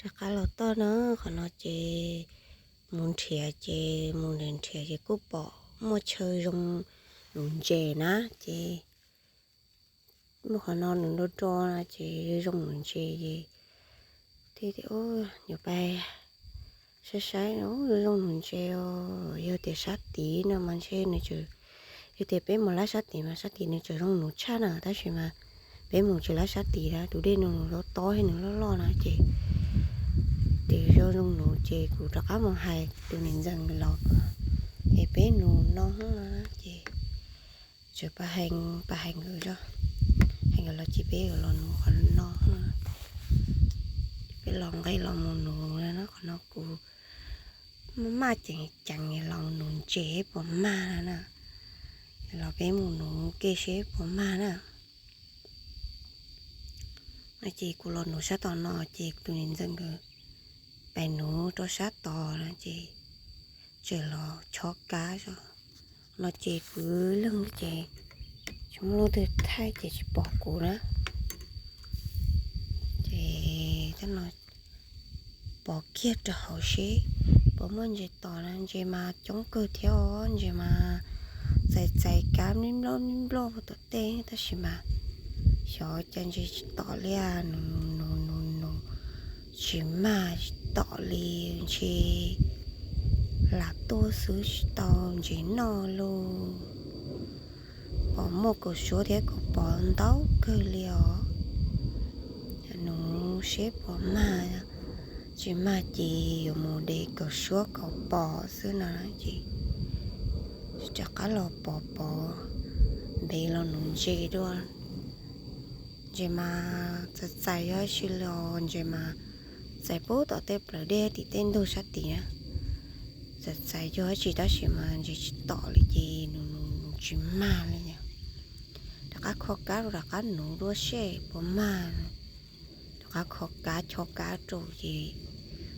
Rov qab los txog na, qhov no ces mus nrhiav ces mus nrhiav nrhiav ces kuj pom muaj chaw zoo nuv ntses na ces muaj qhov no nws nro nro no ces zoo nuv ntses ces thiaj tias yuav pais saib saib zoo zoo nuv ntses os. Yog tias sab tid no mas ntshe nws tseem, yog tias peb mus lawm sab tid mas sab tid nws tseem zoo nuv tshaj na, tab sis mas peb mus tsis lawm sab tid na, tus dej no nws loj tob thiab nws loj loj na ces ces zoo zoo nuv ces kuv rov qab mus hais tus niam ntxawm nkawd los es peb nuv no na ces tseem pab hais nkawd os, hais nkawd los ces peb yuav los nuv qhov no. Peb los nqe los mus nuv na, qhov no kuv maj maj ceev ceev los nuv ntses puas mag na, los peb mus nuv ke seb puas mag na. No ces kuv los nuv sab tom no ces tus niam ntxawm nkawd pais nuv rau sab tod no ces tseem los chob kab zog no ces kuv leeg ces tsis muaj leej twg thaij ces tsis pom kuv na. Ces tab no pov kiag rau hauv seb puas muaj ntses tom na, ntses mas coob kawg thiab os, ntses mas txais txais kab nplib nploj nplib nploj tom tej tab sis mas xyov cas ntses tsis tom li, nuv nuv nuv nuv tsis mag tsis tom li, ntshe lam tuaj xwb tsis tau ntses noj lauj. Pom muaj kaum suab thiab kaum pos ntau kawg li os. Nuv seb puas mag, tsis mag ces yuav mus de kaum suab kaum pos xwb no ces rov qab los pov pov npe los nuv ntses dua. Ntses mas txais txais yog dab tsi los ntses mas txais pub tom tej plawv dej tim tej ntug sab tid na. Txais txais yog dab tsi tab sis mas ntses tsis tom li ces nuv nuv nuv tsis mag li. Rov qab kho kab rau rov qab nuv dua seb puas mag. Rov qab kho kab chob kab rau ces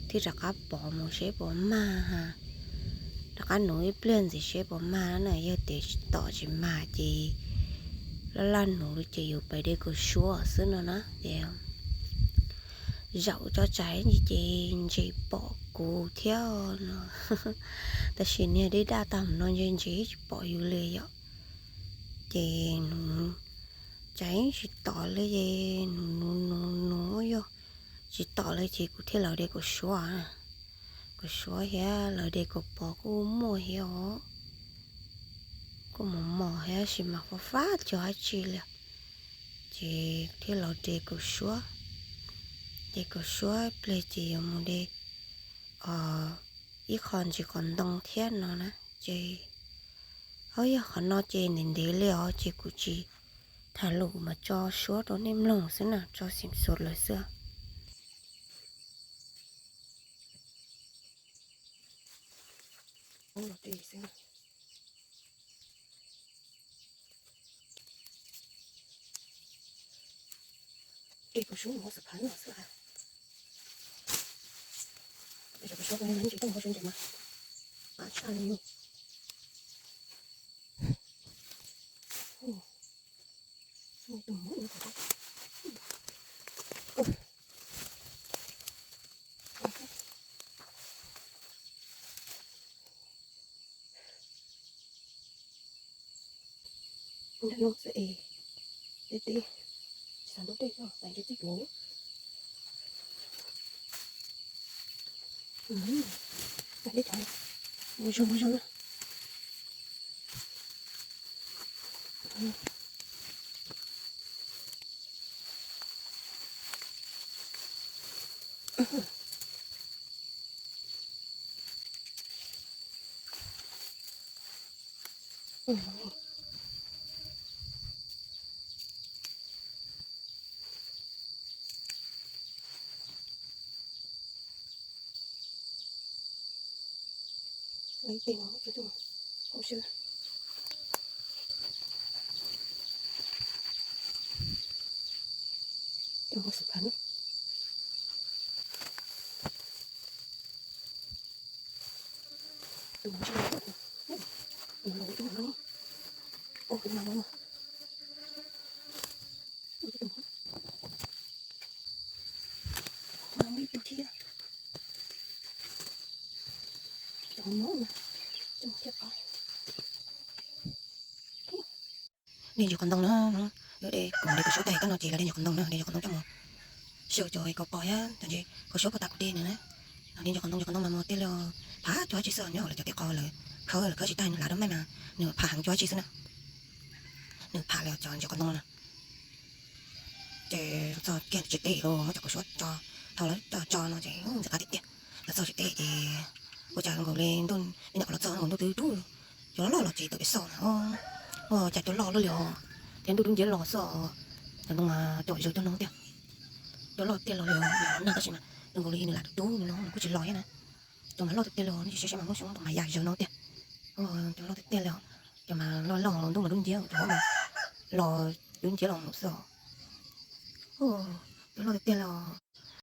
thiaj rov qab pov mus seb puas mag. Rov qab nuv ib pliag ntxiv seb puas mag na, yog tias tsis tom tsis mag ces laj laj nuv li ces yuav pais de kaum suab xwb no na ces zaum tso tsam ces ntses pom kuv thiab no. Tab sis niag dej daj tag mus no ntses ntses tsis pom yus li yom. Ces nuv tsam tsis tom li ces nuv nuv nuv nuv yog tsis tom li ces kuv thiaj los de kaum suab. Kaum suab thiab los de kaum pos kuj muaj thiab os. Kuj mos mos thiab tab sis mas fab fab cog dab tsi li. Ces thiaj los de kaum suab. De kaum suab pliag ces yuav mus de ib qho ntsis qos ntoo thiab no na ces. Ho yog qhov no ces ntev ntev li os ces kuv tsis tham lus mas tso suab rau nej mloog xwb na, tso xim xuas lawm xwb. Nrog no xwb es, deb deb, tsis xav ntuj dej no, tais ntshe txij tuav. Tais deb cov, mus zoo mus zoo na. Ib teg no, hauv siab. Cov hauv xub phav no. Tus no, tus no, tus no, tus no. Tus no ib tug thiab. Nej ntsis qos ntoo na, de kuv mus de kuv suab tag koj no ces los de ntsis qos ntoo na, de ntsis qos ntoo coj mus xyaw cov kaus pos thiab cov ntsis kuv suab puag ta kuv de no na. De ntsis qos ntoo, ntsis qos ntoo mas mus tej li phav cuaj tsi xwb, nyob hauv lawv cov tej qos lawv khawb, lawv khawb tsis tag, lawv lub meej mas nws phav heev cuaj tsi xwb na. Nws phav li cov ntsis qos ntoo no na. Ces txog kiag tsis teb los muab cov kuv suab tso, thaum lawv tso tso no ces ntxim qab tiag tiag. Lawv txog tsis teb ces ua cas zoo nkaus li ntuj, me nyuam qhuav los txog zoo nkaus ntuj twb rub, cov loj loj los tsis tawm pem xauj na, ua cas cov loj loj li os, thiab ntuj rub nciab los xwb os. Cov ntoo mas cov zaws cov no tiag, cov loj tiag los li os, nag tab sis mas zoo nkaus li nws lam rub rub no nws kuj tsis los thiab na. Cov mas loj tiag tiag li os, nej sim saib saib mas muab xyoob ntoo mas ya zaws no tiag. Cov loj tiag tiag li os, cov mas loj loj los ntuj mas rub nciab, cov mas los rub nciab los mus xwb os. Cov loj tiag tiag li os.